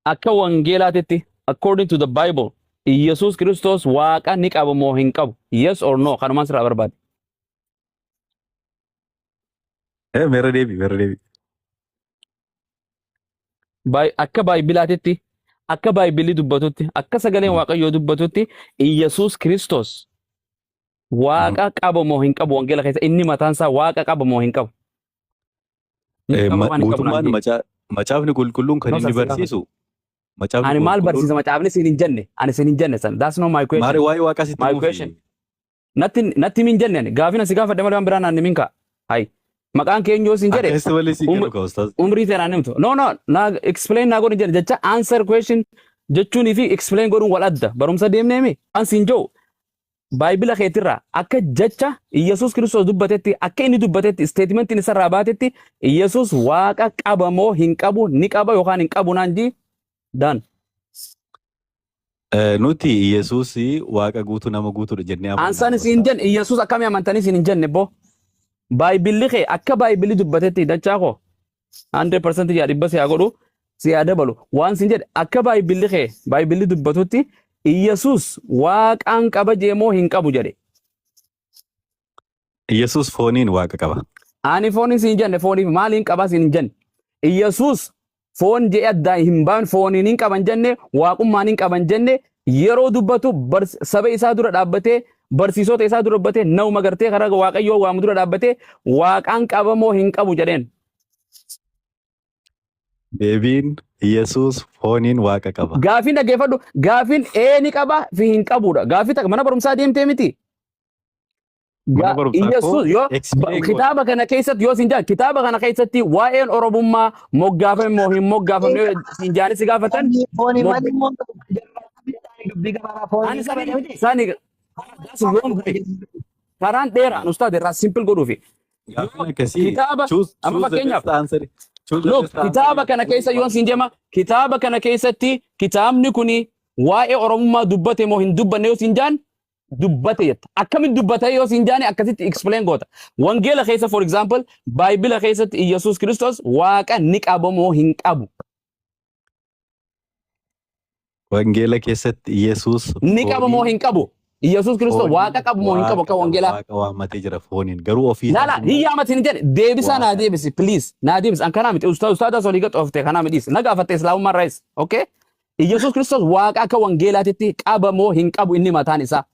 Akka wangeelaatitti, according to the Bible, Iyyasuus Kiristoos Waaqa ni qaba moo hin qabu? Yes or no? Kanumaan sirraa barbaade. Eh, meerra deebi, meerra deebi. Akka Baayibilaatitti, akka Baayibili dubbatutti, akka sagaleen Waaqayyoo dubbatutti, Iyyasuus Kiristoos Waaqa qaba moo hin qabu? Wangeela keessa inni mataan isaa Waaqa qaba moo hin qabu? Ni Eh, qaba waan hin qabu naan Guutummaan jee. Macaafni qulqulluun kan No, inni san si gaafadhe. barsiisu macaafni Ani maal qulqulluun barsiisa macaafni siin hin jenne. Ani siin hin jenne san. That's not my question. Maari waa'ee waaqaa sitti My himuufi. question. Natti himin jenne ani. Gaafina si gaafadhe malee waan biraa naan himin kaa. Hay. Maqaan keenya yoo siin jedhe Akkasitti malee sii kennu kaa ustaaz. Umrii teenaan himtu. No, no, naa explain naa godhin jedhe jecha answer question jechuunii fi explain godhuun wal adda. Barumsa deemneemi. An siin jedhu Baayibila keetirraa akka jecha Iyyasuus Kiristoos dubbatetti, akka inni dubbatetti, statementiin isarraa baatetti, Iyyasuus Waaqa qaba moo hin qabu? Ni qaba yookaan hin qabu naan jii daan. Nuti Iyyasuus Waaqa guutuu nama guutuudha jennee amanna. Ansaan isin hin jenne. Iyyasuus akkamii amantanii isin hin jenne boo. Baayibilli kee akka Baayibilli dubbatetti, dachaa koo 100% yaa dhibba si haa godhu, si haa dabalu, waan sin jedhe, akka Baayibilli kee Baayibilli dubbatutti Iyyasuus Waaqaan qaba jee moo hin qabu jedhe. Iyyasuus fooniin Waaqa qaba. Ani fooniin siin jenne, fooniif maaliin qabaa siin hin jenne. Iyyasuus foon jedhee addaan hin baafne, fooniin hin qaban jenne, waaqummaan hin qaban jenne. Yeroo dubbatu saba isaa dura dhaabbatee, barsiisota isaa dura dhaabbatee, nama gartee karaa Waaqayyoo waamu dura dhaabbatee, Waaqaan qabamoo hin qabu jedheen. Deebiin Iyyasuus fooniin Waaqa qaba. Gaafiin dhaggeeffadhu, gaafiin ee ni qaba fi hin qabudha. Gaafii takka mana barumsaa deemtee miti. Mana barumsaa koo Iyyasuus yoo explain godha. Kitaaba kana keessatti yoo siin jaan, kitaaba kana keessatti waa'een Oromummaa moggaafame moo hin moggaafamne yoo siin jaanii si gaafatan. Foonii malee immoo dubbii gabaabaa foonii Ani qabate sani miti. Sani that's wrong way. Karaan dheeraan ustaad irraa simple godhuufi. Gaaffiin akkasii Kitaaba choose amma choose the fakkeenyaaf best answer. Choose the Look, best answer. kitaaba kana keessa yoon siin jema, kitaaba kana keessatti kitaabni kuni waa'ee Oromummaa dubbate moo hin dubbanne yoo siin jaan, dubbate jetta. Akkamitti dubbate yoo siin jaani, akkasitti explain goota. Wangeela keessa, for example, Baayibila keessatti Iyyasuus Kiristoos Waaqa ni qaba moo hin qabu? Wangeela keessatti Iyyasuus Ni qaba moo fooniin hin qabu? Iyyasuus Kiristoos fooniin Waaqa qabu moo hin qabu Waaqa akka qaba. wangeelaa? Waaqa waammatee jira fooniin, garuu ofii Laala isaatiin hin immoo yaamatin hin jedhe. Deebisaa naa Waaqa. deebisi, please, naa deebisi. An kanaa miti ustaadaa solii gad oofte kanaa miti na gaafatte islaamummaa irraayis. Okay, Iyyasuus Kiristoos Waaqa akka wangeelaatitti qaba moo hin qabu inni mataan isaa?